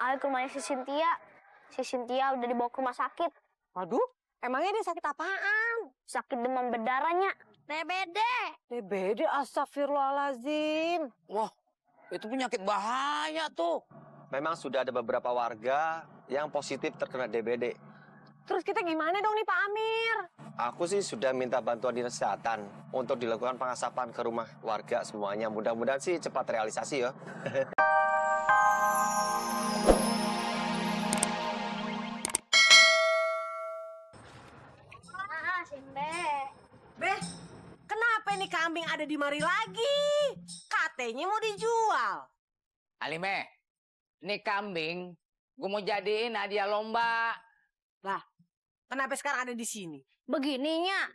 Alay ke rumahnya si Cynthia. Si Cynthia udah dibawa ke rumah sakit. Waduh, emangnya dia sakit apaan? Sakit demam berdarahnya. DBD. DBD, astagfirullahaladzim. Wah, itu penyakit bahaya tuh. Memang sudah ada beberapa warga yang positif terkena DBD. Terus kita gimana dong nih Pak Amir? Aku sih sudah minta bantuan dinas kesehatan untuk dilakukan pengasapan ke rumah warga semuanya. Mudah-mudahan sih cepat realisasi ya. Beh, kenapa nih kambing ada di mari lagi? Katanya mau dijual. Alime, ini kambing gue mau jadiin hadiah lomba. Lah, kenapa sekarang ada di sini? Begininya.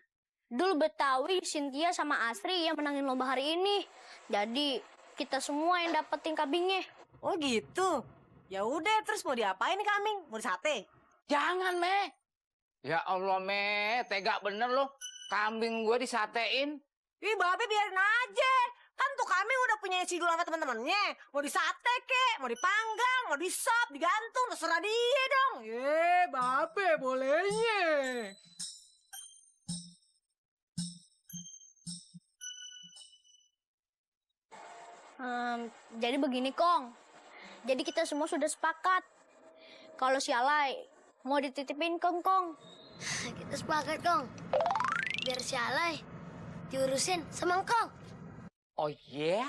Dulu Betawi, Cynthia sama Asri yang menangin lomba hari ini. Jadi kita semua yang dapetin kambingnya. Oh gitu. Ya udah, terus mau diapain nih kambing? Mau disate? Jangan, Me. Ya Allah, Me. Tega bener loh. Kambing gue disatein. Ih, Babe biarin aja. Kan tuh kambing udah punya sidul sama teman-temannya. Mau disate kek, mau dipanggang, mau disop, digantung, terserah dia dong. Babe bolehnya. Jadi begini, Kong. Jadi kita semua sudah sepakat. Kalau si Alay mau dititipin ke Kong. Kita sepakat, Kong. Biar si Alay diurusin sama Kong. Oh yeah?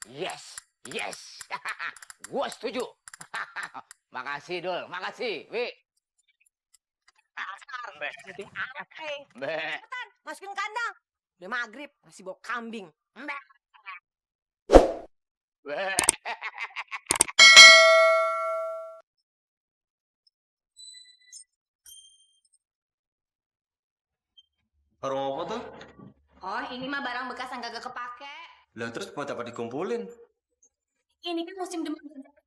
Yes, yes. Gue setuju. Makasih, Dul. Makasih, Wi. Cepetan, masukin kandang. Udah maghrib, masih bawa kambing. Warung apa tuh? Oh, ini mah barang bekas yang kagak kepake. Lah terus buat apa dikumpulin? Ini kan musim demam berdarah.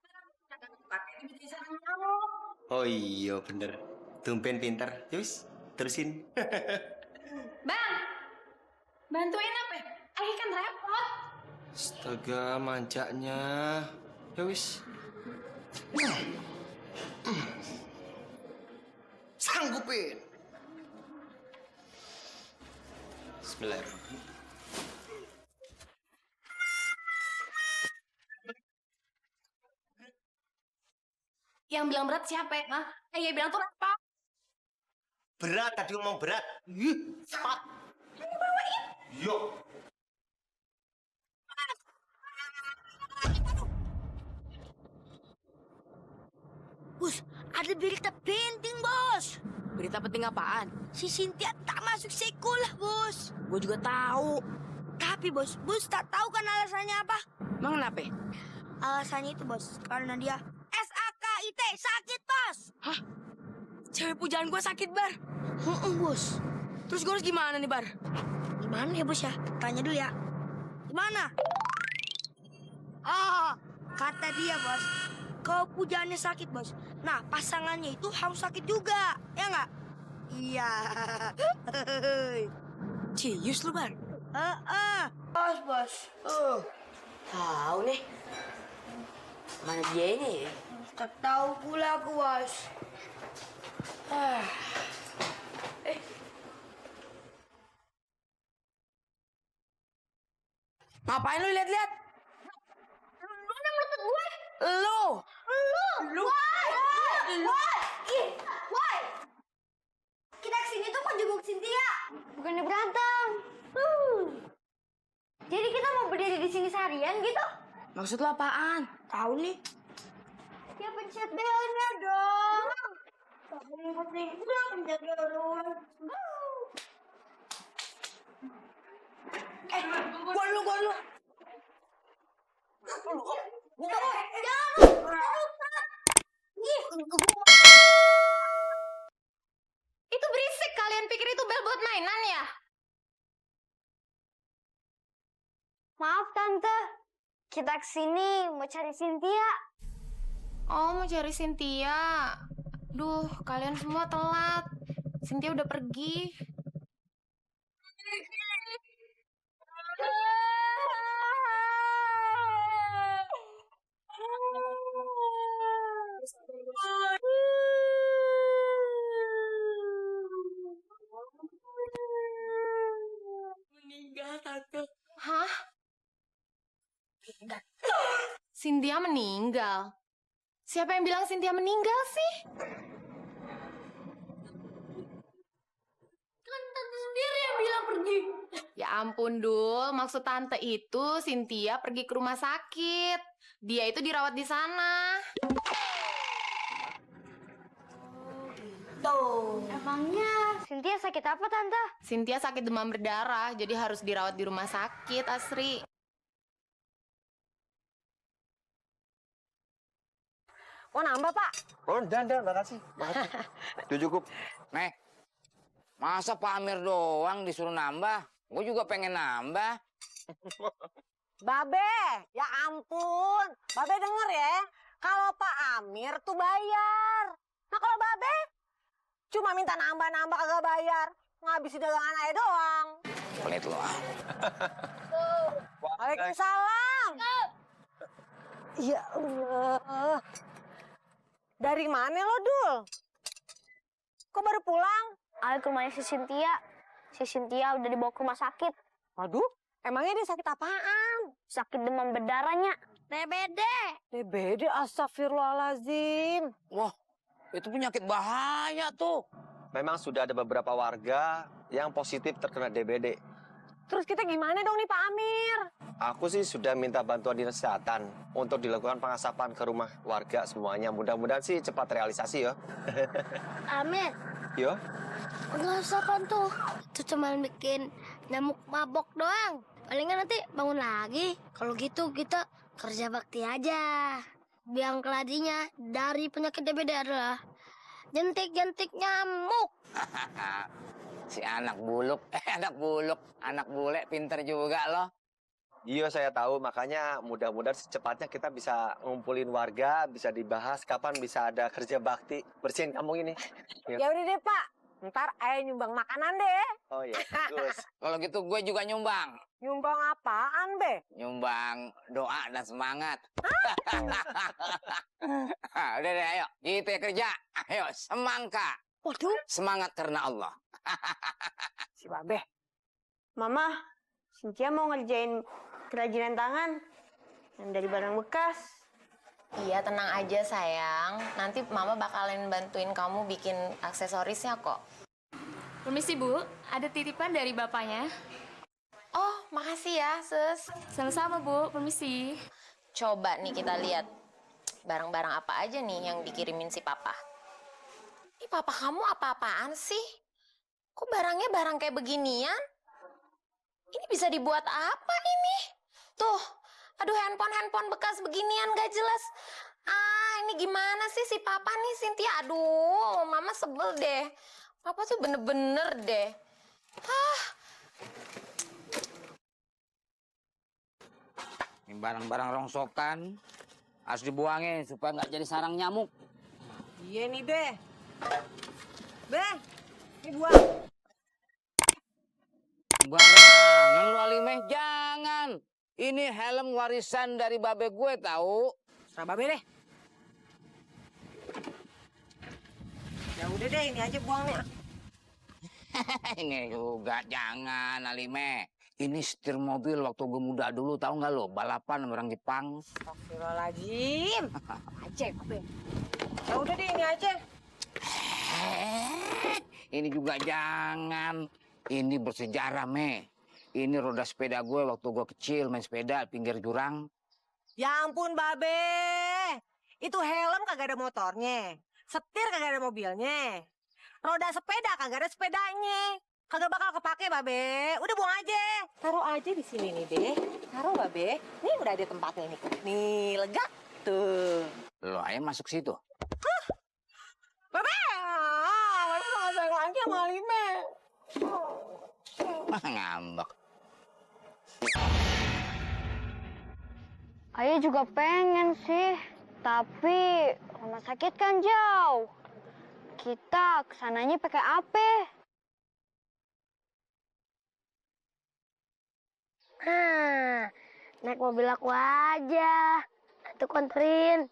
Barang bekas yang kagak kepake dibikin sarang nyamuk. Oh iya bener. Tumpen pintar. Yus, terusin. Bang, bantuin apa? Ayah kan repot. Astaga, manjaknya. Ya wis. Sanggupin. Bismillahirrahmanirrahim. Yang bilang berat siapa? Hah? Ayah bilang tuh repot. Berat, tadi ngomong berat. Cepat. Ini bawain. Yuk. Bos, ada berita penting, Bos. Berita penting apaan? Si Cynthia tak masuk sekolah, Bos. Gue juga tahu. Tapi, Bos tak tahu kan alasannya apa? Emang kenapa? Alasannya itu, Bos, karena dia SAKIT, sakit, Bos. Hah? Cewek pujaan gue sakit, Bar. Bos. Terus gue harus gimana nih, Bar? Gimana ya, Bos ya? Tanya dulu ya. Gimana? Kata dia, Bos, kalau pujaannya sakit, Bos. Nah, pasangannya itu harus sakit juga, ya nggak? Iya. Cius lu, Bar. Bos. Tahu nih. Mana dia ini? Tak tahu pula aku, Bos. Ngapain lu lihat-lihat? Lu udah menutup gue? Lu. Woi! Kita kesini tuh mau jenguk Cynthia. Bukannya berantem. Jadi kita mau berdiri di sini seharian gitu? Maksud lu apaan? Tahu nih. Ya pencet belnya dong. Penting udah pencet bel dong. Gua lu. Itu berisik. Kalian pikir itu bel buat mainan ya? Maaf Tante, kita kesini mau cari Cynthia. Oh, mau cari Cynthia. Duh, kalian semua telat. Cynthia udah pergi. Cynthia meninggal. Siapa yang bilang Cynthia meninggal sih? Kan tante sendiri yang bilang pergi. Ya ampun, Dul. Maksud tante itu Cynthia pergi ke rumah sakit. Dia itu dirawat di sana. Tuh. Emangnya Cynthia sakit apa, Tante? Cynthia sakit demam berdarah, jadi harus dirawat di rumah sakit, Asri. Mau nambah, Pak? Oh, dan, makasih. Udah cukup. Nih, masa Pak Amir doang disuruh nambah? Gue juga pengen nambah. Babe, ya ampun. Babe denger ya, kalau Pak Amir tuh bayar. Nah kalau Babe cuma minta nambah-nambah kagak bayar, ngabisin dagangan aja doang. Pelit lo ah. Waalaikumsalam. Ya Allah. Dari mana lo, Dul? Kok baru pulang? Ayo ke rumahnya si Cynthia. Si Cynthia udah dibawa ke rumah sakit. Waduh, emangnya dia sakit apaan? Sakit demam berdarahnya. DBD. DBD, astagfirullahaladzim. Wah, itu penyakit bahaya tuh. Memang sudah ada beberapa warga yang positif terkena DBD. Terus kita gimana dong nih Pak Amir? Aku sih sudah minta bantuan dinas kesehatan untuk dilakukan pengasapan ke rumah warga semuanya. Mudah-mudahan sih cepat realisasi ya. Amir, Yo. pengasapan tuh. Itu cuma bikin nyamuk mabok doang. Palingan nanti bangun lagi. Kalau gitu kita kerja bakti aja. Biang keladinya dari penyakit DBD adalah jentik-jentik nyamuk. Si anak buluk, anak bule pinter juga loh. Iya saya tahu, makanya mudah-mudahan secepatnya kita bisa ngumpulin warga, bisa dibahas kapan bisa ada kerja bakti bersihin kampung ini. Ya udah deh Pak, ntar ayah nyumbang makanan deh. Oh iya, bagus. Kalau gitu gue juga nyumbang. Nyumbang apaan be? Nyumbang doa dan semangat. Udah deh, ayo. Kita kerja. Ayo, semangka. Waduh, Semangat karena Allah. si Babe. Mama, Cynthia mau ngerjain kerajinan tangan yang dari barang bekas. Iya, tenang aja sayang. Nanti Mama bakalan bantuin kamu bikin aksesorisnya kok. Permisi Bu, ada titipan dari bapaknya. Oh, makasih ya, Sus. Sama-sama Bu, permisi. Coba nih kita lihat barang-barang apa aja nih yang dikirimin si Papa. Ih, Papa kamu apa-apaan sih? Kok barangnya barang kayak beginian? Ini bisa dibuat apa ini? Tuh, aduh handphone bekas beginian gak jelas. Ah, ini gimana sih si Papa nih, Cynthia? Aduh, Mama sebel deh. Papa tuh bener-bener deh. Hah. Ini barang-barang rongsokan harus dibuangin supaya nggak jadi sarang nyamuk. Iya nih Be. Be, ini buang. Barangan lu Alimeh, jangan. Ini helm warisan dari babe gue tahu. Serah Babe deh. Ya udah deh, ini aja buangnya. Ini juga jangan Alimeh. Ini setir mobil waktu gue muda dulu, tahu nggak lo? Balapan sama orang Jepang. Astagfirullahaladzim. Aja, Babe. Ya udah deh, ini aja. Ini juga jangan. Ini bersejarah, Me. Ini roda sepeda gue waktu gue kecil main sepeda pinggir jurang. Ya ampun, Babe. Itu helm kagak ada motornya. Setir kagak ada mobilnya. Roda sepeda kagak ada sepedanya. Kagak bakal kepake, Babe. Udah buang aja. Taruh aja di sini nih, deh. Taruh, Babe. Nih udah ada tempatnya nih. Nih, lega. Tuh. Lo aja masuk situ. Babe! Babe nggak sayang lagi sama Alime. Ngambek. Ayah juga pengen sih, tapi rumah sakit kan jauh. Kita kesananya pakai apa? Naik mobil aku aja. Itu konterin.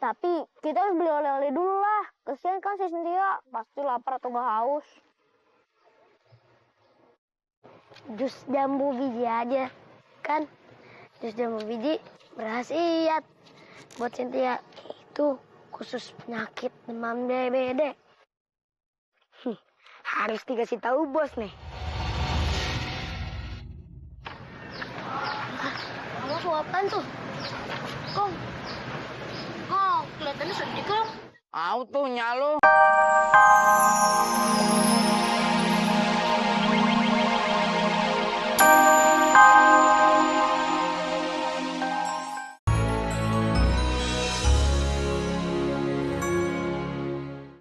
Tapi kita harus beli oleh-oleh dulu lah. Kesian kan si Cynthia, pasti lapar atau gak haus. Jus jambu biji aja, kan? Jus jambu biji berkhasiat. buat Cynthia itu khusus penyakit demam DBD. Harus dikasih tahu bos nih. Kamu mau apaan tuh? Kong, kelihatannya sedih kong. Au tuh nyalo.